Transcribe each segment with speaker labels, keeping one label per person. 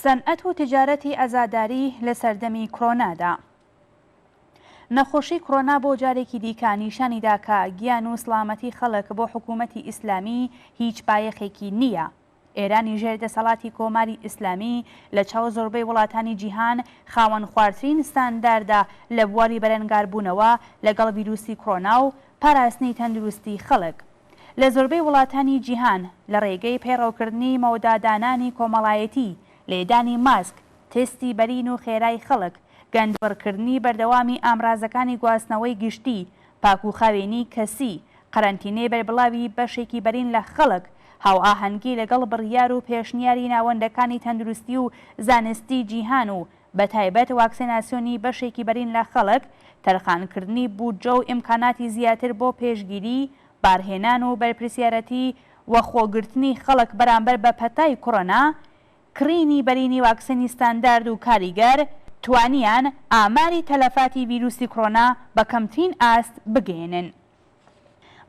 Speaker 1: سەنعەت و تجارەتی عەزاداری لە سەردەمی کرۆنادا. نەخۆشی کرۆنا بۆ جارێکی دیکە نیشانی دا کە گیان و سڵامەتی خەڵک بۆ حکوومەتی ئیسلامی هیچ بایەخێکی نییە. ئێرانی ژێر دەسەڵاتی کۆماری ئیسلامی لە چاو زۆربەی وڵاتانی جیهان خاوەن خوارترین ستانداردە لە بواری بەرەنگاربوونەوە لەگەڵ ڤیروسی کرۆنا و پاراستنی تەندروستی خەڵک. لە زۆربەی وڵاتانی جیهان لە ڕێگەی پەیڕەوکردنی مەودادانانی کۆمەڵایەتی، لێدانی ماسک، تێستی بەرین و خێرای خەڵک، گەندبڕکردنی بەردەوامی ئامرازەکانی گواستنەوەی گشتی، پاکوخاوێنی کەسی، قەرەنتینەی بەربڵاوی بەشێکی بەرین لە خەڵک، هاوئاهەنگی لەگەڵ بڕیار و پێشنیاری ناوەندەکانی تەندروستی و زانستی جیهان و بەتایبەت واکسێناسیۆنی بەشێکی بەرین لە خەڵک، تەرخانکردنی بودجە و ئیمکاناتی زیاتر بۆ پێشگیری، بارهێنان و بەرپرسیارەتی وەخۆگرتنی خەڵک بەرامبەر بە پەتای کۆرۆنا، کڕینی بەرینی واکسێنی ستاندارد و کاریگەر، توانیان ئاماری تەلەفاتی ڤیروسی کۆرۆنا بە کەمترین ئاست بگەیەنن.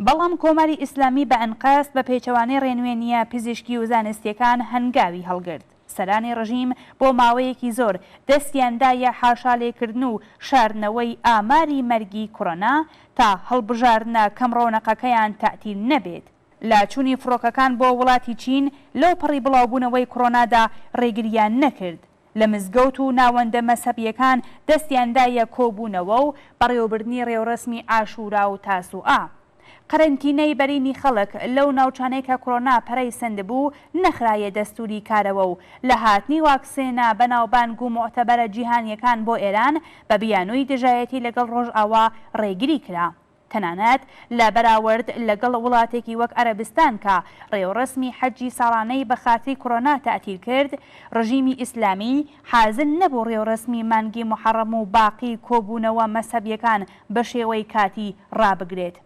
Speaker 1: بەڵام کۆماری ئیسلامی بە ئەنقەست بە پێچەوانەی ڕێنوێنییە پزیشکی و زانستییەکان هەنگاوی هەڵگرت. سەرانی ڕژیم بۆ ماوەیەکی زۆر دەستیان دایە حاشالێکردن و شاردنەوەی ئاماری مەرگی کۆرۆنا تا هەڵبژاردنە کەم ڕەونەقەکەیان تەعتیل نەبێت. لە چوونی فڕۆکەکان بۆ وڵاتی چین لەو پەڕی بڵاوبوونەوەی کۆرۆنادا ڕێگرییان نەکرد. لە مزگەوت و ناوەندە مەزهەبییەکان دەستیان دایە کۆبوونەوە و بەڕێوەبردنی ڕێوڕەسمی عاشوورا و تاسوعا. قەرەنتینەی بەرینی خەڵک لەو ناوچانەی کە کۆرۆنا پەرەی سەندبوو نەخرایە دەستووری کارەوە و لە هاتنی واکسێنە بەناوبانگ و موعتەبەرە جیهانییەکان بۆ ئێران بە بیانووی دژایەتی لەگەڵ ڕۆژئاوا ڕێگری کرا. تەنانەت لە بەراورد لەگەڵ وڵاتێکی وەک عەرەبستان کە ڕێوڕەسمی حەجی ساڵانەی بە خاتری کۆرۆنا تەعتیل کرد، ڕژیمی ئیسلامی حازر نەبوو ڕێوڕەسمی مانگی موحەڕەم و باقی کۆبوونەوە مەزهەبیەکان بە شێوەی کاتی ڕابگرێت.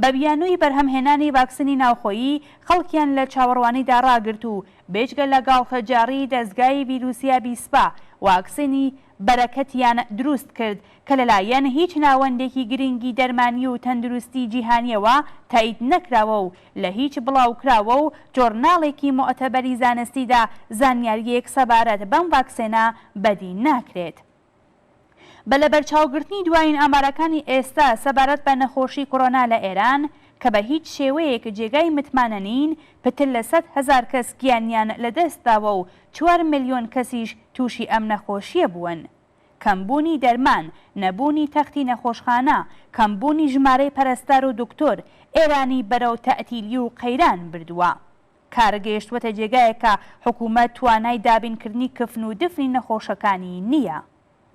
Speaker 1: بە بیانووی بەرهەمهێنانی ڤاکسینی ناوخۆیی خەڵکیان لە چاوەڕوانیدا ڕاگرت و بێجگە لە گاڵتەجاڕی دەزگای ڤیروسیابی سپا واکسینی بەرەکەتیان دروست کرد کە لەلایەن هیچ ناوەندێکی گرنگی دەرمانی و تەندروستی جیهانیەوە تایید نەکراوە و لە هیچ بڵاوکراوە و جۆرناڵێکی موعتەبەری زانستیدا زانیارییەک سەبارەت بەم ڤاکسێنە بەدی ناکرێت. بە لەبەرچاوگرتنی دوایین ئامارەکانی ئێستا سەبارەت بە نەخۆشی کۆرۆنا لە ئێران کە بە هیچ شێوەیەک جێگای متمانە نین، پتر لە 100,000 کەس گیانیان لەدەستداوە و چوار ملیۆن کەسیش تووشی ئەم نەخۆشییە بوون. کەمبوونی دەرمان، نەبوونی تەختی نەخۆشخانە، کەمبوونی ژمارەی پەرستار و دکتۆر، ئێرانی بەرەو تەعتیلی و قەیران بردووە. کار گەیشتووەتە جێگایەک کە حکوومەت توانای دابینکردنی کفن و دفنی نەخۆشەکانی نییە.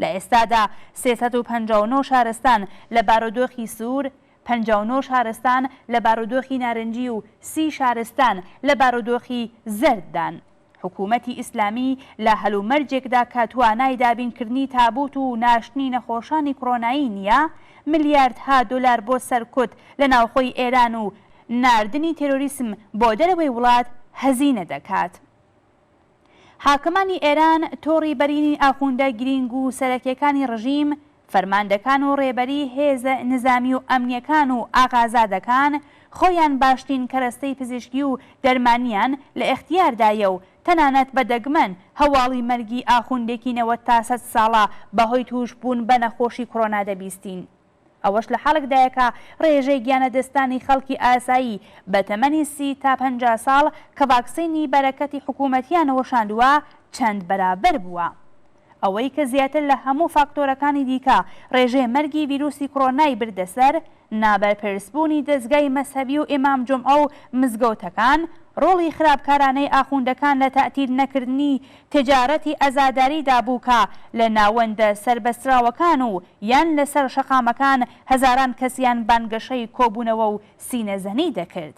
Speaker 1: لە ئێستادا 359 شارستان لە بارودۆخی سوور، 59 شارستان لە بارودۆخی نارنجی و 30 شارستان لە بارودۆخی زەرددان. حکوومەتی ئیسلامی لە هەلومەرجێکدا کە توانای دابینکردنی تابووت و ناشتنی نەخۆشانی کرۆنایی نییە، ملیاردها دۆلار بۆ سەرکوت لە ناوخۆی ئێران و ناردنی تێرۆریسم بۆ دەرەوەی وڵات هەزینە دەکات. حاکمانی ئێران تۆڕی بەرینی ئاخوندە گرینگ و سەرەکیەکانی ڕژیم، فەرماندەکان و ڕێبەری هێزە نزامی و ئەمنیەکان و ئاغازادەکان خۆیان باشترین کەرەستەی پزیشکی و دەرمانیان لە ئێختیاردایە و تەنانەت بە دەگمەن هەواڵی مەرگی ئاخوندێکی 90 تا 100 ساڵە بە هۆی تووش بوون بە نەخۆشی کڕۆنا دەبیستین. ئەوەش لە حاڵێکدایە کە ڕێژەی گیانلەدەستدانی خەڵکی ئاسایی بە تەمەنی 30 تا 50 ساڵ کە ڤاکسینی بەرەکەتی حکوومەتیان وەشاندووە چەند بەرابەر بووە. ئەوەی کە زیاتر لە هەموو فاکتۆرەکانی دیکە ڕێژەی مەرگی ڤیروسی کڕۆنای بردە سەر، نابەرپرسبوونی دەزگای مەزهەبی و ئیمام جومعە و مزگەوتەکان، ڕۆڵی خراپکارانەی ئاخوندەکان لە تەعتیل نەکردنی تجارەتی عەزاداریدا بوو کە لە ناوەندە سەربەستراوەکان و یان لەسەر شەقامەکان هەزاران کەسیان بانگەشەی کۆبوونەوە و سینەزەنی دەکرد.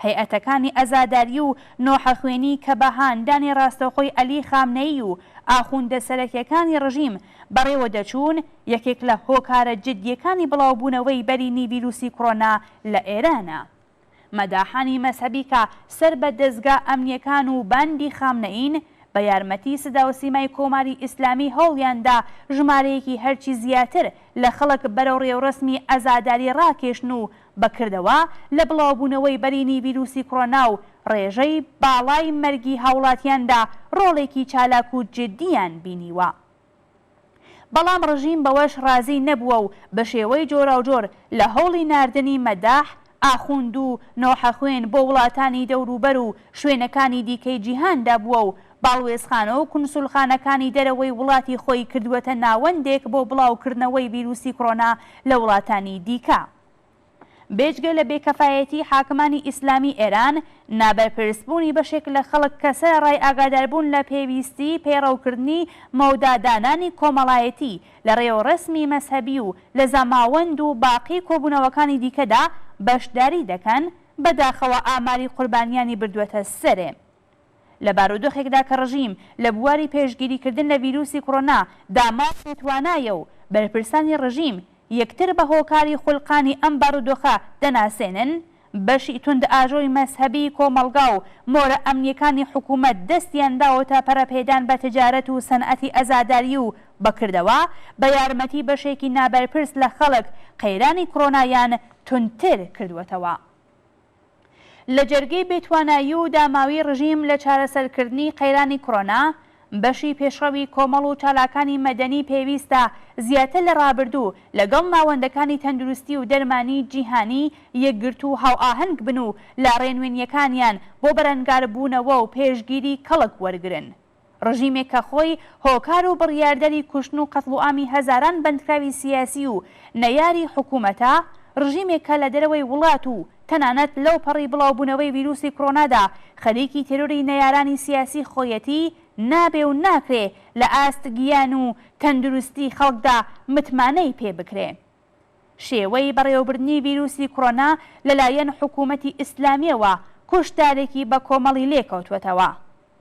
Speaker 1: هەیئەتەکانی عەزاداری و نۆحەخوێنی کە بە هاندانی ڕاستەوخۆی عەلی خامنەیی و ئاخوندە سەرەکیەکانی ڕژیم بەڕێوە دەچوون، یەکێک لە هۆکارە جدیەکانی بڵاوبوونەوەی بەرینی ڤیروسی کڕۆنا لە ئێرانە. مەداحانی مەزهەبی کە سەر بە دەزگا ئەمنیەکان و باندی خامنەیین، بە یارمەتی سدا و سیمای کۆماری ئیسلامی هەوڵیان دا ژمارەیەکی هەرچی زیاتر لە خەڵک بەرەو ڕێوڕەسمی عەزاداری ڕاکێشن و بە کردەوە لە بڵاوبوونەوەی بەرینی ڤیروسی کڕۆنا و ڕێژەی باڵای مەرگی هاوڵاتیاندا ڕۆڵێکی چالاک و جدییان بینیوە. بەڵام ڕژیم بەوەش ڕازی نەبووە و بە شێوەی جۆراوجۆر لە هەوڵی ناردنی مەداح، ئاخوند و نۆحەخوێن بۆ وڵاتانی دەوروبەر و شوێنەکانی دیکەی جیهاندا بووە و باڵوێزخانە و کونسولخانەکانی دەرەوەی وڵاتی خۆی کردووەتە ناوەندێک بۆ بڵاوکردنەوەی ڤیروسی کڕۆنا لە وڵاتانی دیکە. بێجگە لە بێکەفایەتی حاکمانی ئیسلامی ئێران، نابەرپرسبوونی بەشێک لە خەڵک کە سەرەڕای ئاگاداربوون لە پێویستیی پەیڕەوکردنی مەودادانانی کۆمەڵایەتی لە ڕێوڕەسمی مەزهەبی و لە زەماوەند و باقی کۆبوونەوەکانی دیکەدا بەشداری دەکەن، بەداخەوە ئاماری قوربانیانی بردووەتە سەرێ. لە بارودۆخێکدا کە ڕژیم لە بواری پێشگیریکردن لە ڤیروسی کڕۆنا داماو و بێتوانایە و بەرپرسانی ڕژیم یەکتر بە هۆکاری خولقانی ئەم بارودۆخە دەناسێنن، بەشی توندئاژۆی مەزهەبی کۆمەڵگا و مۆرە ئەمنیەکانی حکوومەت دەستیان داوەتە پەرەپێدان بە تجارەت و سەنعەتی ئەزاداری و بە کردەوە بە یارمەتی بەشێکی نابەرپرس لە خەڵک قەیرانی کڕۆنایان توندتر کردووەتەوە. لە جەرگەی بێتوانایی و داماویی ڕژیم لە چارەسەرکردنی قەیرانی کڕۆنا، بەشی پێشڕەوی کۆمەڵ و چالاکانی مەدەنی پێویستە زیاتر لە ڕابردوو لەگەڵ ناوەندەکانی تەندروستی و دەرمانی جیهانی یەکگرتوو هاوئاهەنگ بن و لە ڕێنوێنییەکانیان بۆ بەرەنگاربوونەوە و پێشگیری کەڵک وەرگرن. ڕژیمێک کە خۆی هۆکار و بڕیاردەری کوشتن و قەتڵوعامی هەزاران بەندکراوی سیاسی و نەیاری حکوومەتە، ڕژیمێک کە لە دەرەوەی وڵات و تەنانەت لەو پەڕی بڵاوبوونەوەی ویروسی کڕۆنادا خەریکی تێرۆری نەیارانی سیاسی خۆیەتی، نابێ و ناکرێ لە ئاست گیان و تەندروستی خەڵکدا متمانەی پێ بکرێ. شێوەی بەڕێوەبردنی ڤیروسی کڕۆنا لەلایەن حکوومەتی ئیسلامییەوە کوشتارێکی بەکۆمەڵی لێکەوتووەتەوە.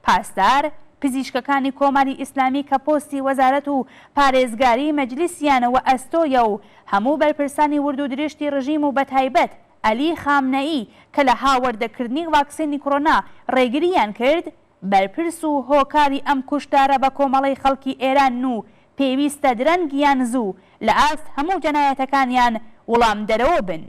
Speaker 1: پاسدار، پزیشکەکانی کۆماری ئیسلامی کە پۆستی وەزارەت و پارێزگاری مەجلیسیان وەئەستۆیە و هەموو بەرپرسانی ورد و درشتی ڕژیم و بەتایبەت عەلی خامنەیی کە لە هاوەردەکردنی ڤاکسینی کڕۆنا ڕێگرییان کرد، بەرپرس و هۆکاری ئەم کوشتارە بەکۆمەڵەی خەڵکی ئێرانن و پێویستە درەنگ یان زوو لە ئاست هەموو جەنایەتەکانیان وڵامدەرەوە بن.